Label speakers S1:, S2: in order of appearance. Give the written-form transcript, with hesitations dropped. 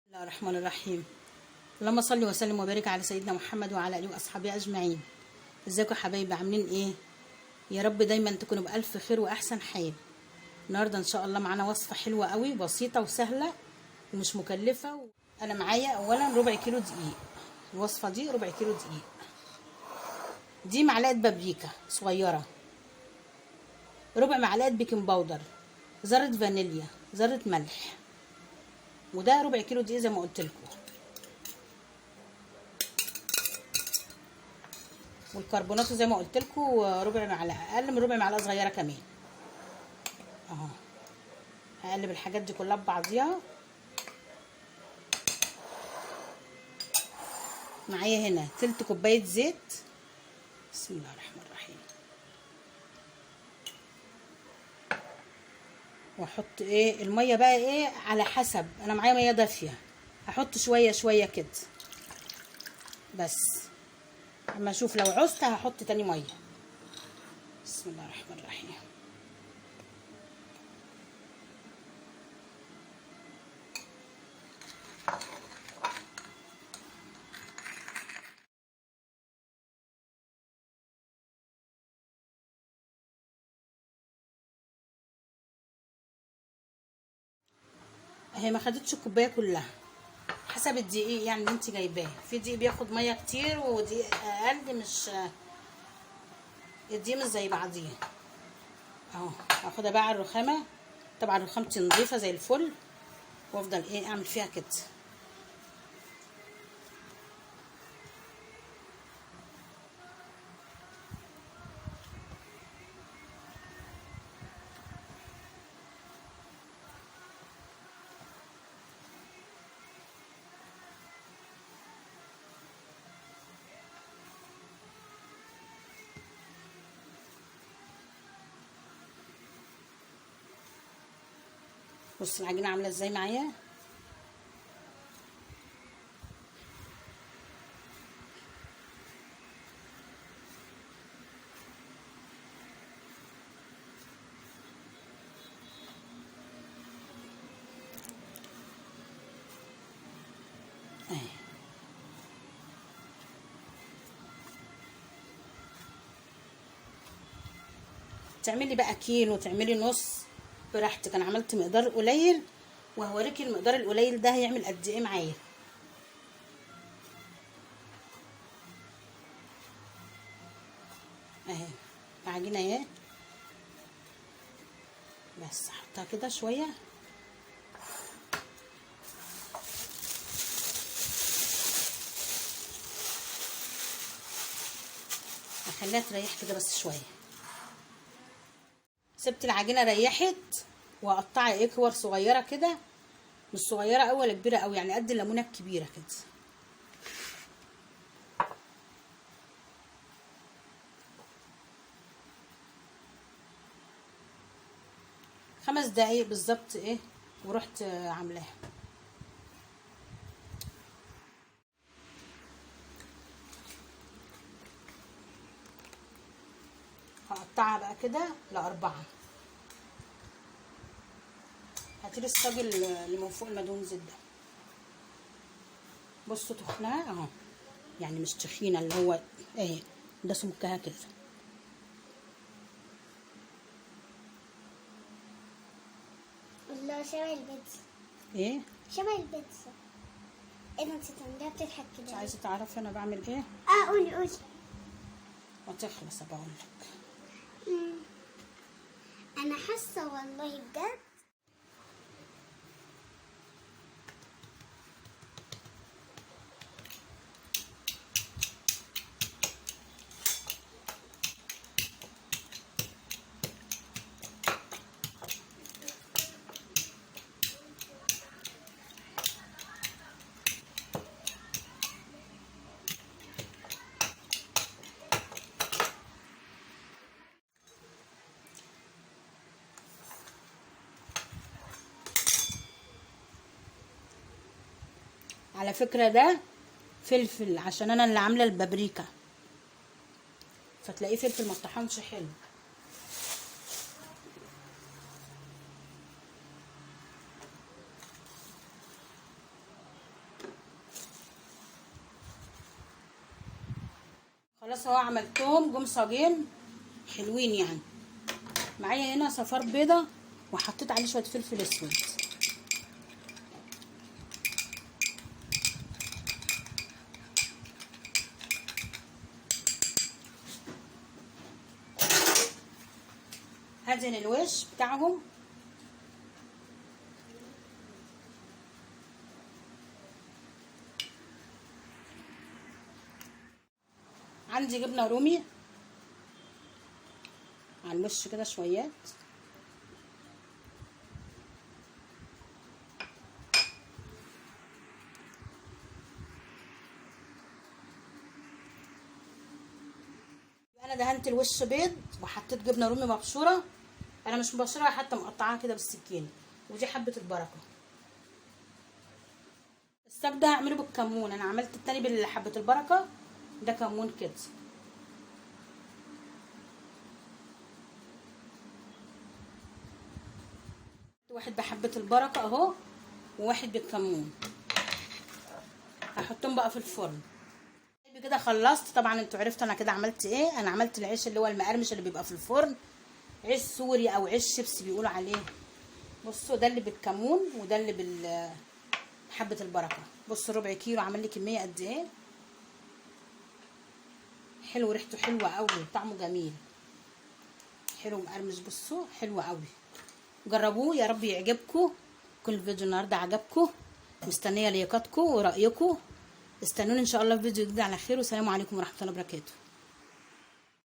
S1: الله الرحمن الرحيم. اللهم صل وسلم وبارك على سيدنا محمد وعلى اله واصحابه اجمعين. ازيكم يا حبايبي؟ عاملين ايه؟ يا رب دايما تكونوا بالف خير واحسن حال. النهارده ان شاء الله معانا وصفه حلوة قوي، بسيطة وسهلة ومش مكلفة. انا معايا اولا ربع كيلو دقيق، الوصفة دي ربع كيلو دقيق، دي معلقه بابريكا صغيرة، ربع معلقه baking powder، ذره فانيليا، ذره ملح، وده ربع كيلو دقيق زي ما قلت لكم. والكربوناتو زي ما قلت لكم ربع معلقه، اقل من ربع معلقه صغيرة كمان اهو. هقلب الحاجات دي كلها ببعضيها. معايا هنا تلت كوباية زيت، بسم الله الرحمن الرحيم. واحط ايه المية بقى، ايه على حسب، انا معايا مية دافيه، هحط شوية شوية كده بس، اما اشوف لو عوزت هحط تاني مية. بسم الله الرحمن الرحيم. هي ما خدتش الكوباية كلها، حسب الدقيق يعني اللي انت جايباه، في دقيق بياخد مية كتير ودقيق اقل، مش الدقيق مش زي بعضيه اهو. هاخدها بقى على الرخامه، طبعا رخامتي نظيفة زي الفل، وافضل ايه اعمل فيها كده. بص العجينة عامله ازاي معايا. اهي تعملي بقى كيلو، تعملي نص براحتك. انا عملت مقدار قليل وهوريكي المقدار القليل ده هيعمل قد ايه معايا. اهي العجينة اهي، بس احطها كده شوية. اخليها تريح كده بس شوية. سبت العجينة ريحت، واقطعها ايه كور صغيرة كده، مش صغيرة قوي ولا كبيرة قوي، يعني قد الليمونه الكبيرة كده. خمس دقايق بالظبط ايه ورحت عاملاها. هقطعها بقى كده لأربعة. هاتيلي الصاج اللي من فوق المدهون زيت ده. بصوا تخنها اهو، يعني مش تخينة، اللي هو اهي ده سمكها كده.
S2: الله شبه البيتزا.
S1: ايه
S2: شبه البيتزا. ايه ده انت عندها بتضحك كده؟
S1: مش عايزه تعرفي انا بعمل ايه؟
S2: قولي قولي.
S1: وتخلص بقول لك.
S2: انا حاسه والله بجد.
S1: على فكرة ده فلفل، عشان انا اللي عاملة البابريكا، فتلاقيه فلفل ما اتطحنش حلو. خلاص اهو عملتهم جم صاجين حلوين يعني. معايا هنا صفار بيضة وحطيت عليه شوية فلفل اسود. هدهن الوش بتاعهم. عندي جبنه رومي على الوش كده شويات. انا دهنت الوش بيض وحطيت جبنه رومي مبشوره، انا مش مبشرة حتى، مقطعاها كده بالسكينة، ودي حبه البركة. الصاج ده هعمله بالكمون، انا عملت التاني بالحبه البركة، ده كمون كده. واحد بحبه البركة اهو، وواحد بالكمون. هحطهم بقى في الفرن. كده خلصت. طبعا انتوا عرفتوا انا كده عملت ايه. انا عملت العيش اللي هو المقرمش اللي بيبقى في الفرن، عيش سوري او عيش شيبسي بيقولوا عليه. بصوا ده اللي بالكمون وده اللي بالحبه البركة. بصوا ربع كيلو عمل لي كمية قد ايه، حلو، ريحته حلوة قوي، طعمه جميل، حلو مقرمش. بصوا حلو قوي، جربوه يا رب يعجبكم. كل فيديو النهارده عجبكم، مستنيه لايكاتكم ورايكم. استنوني ان شاء الله في فيديو جديد على خير، والسلام عليكم ورحمة الله وبركاته.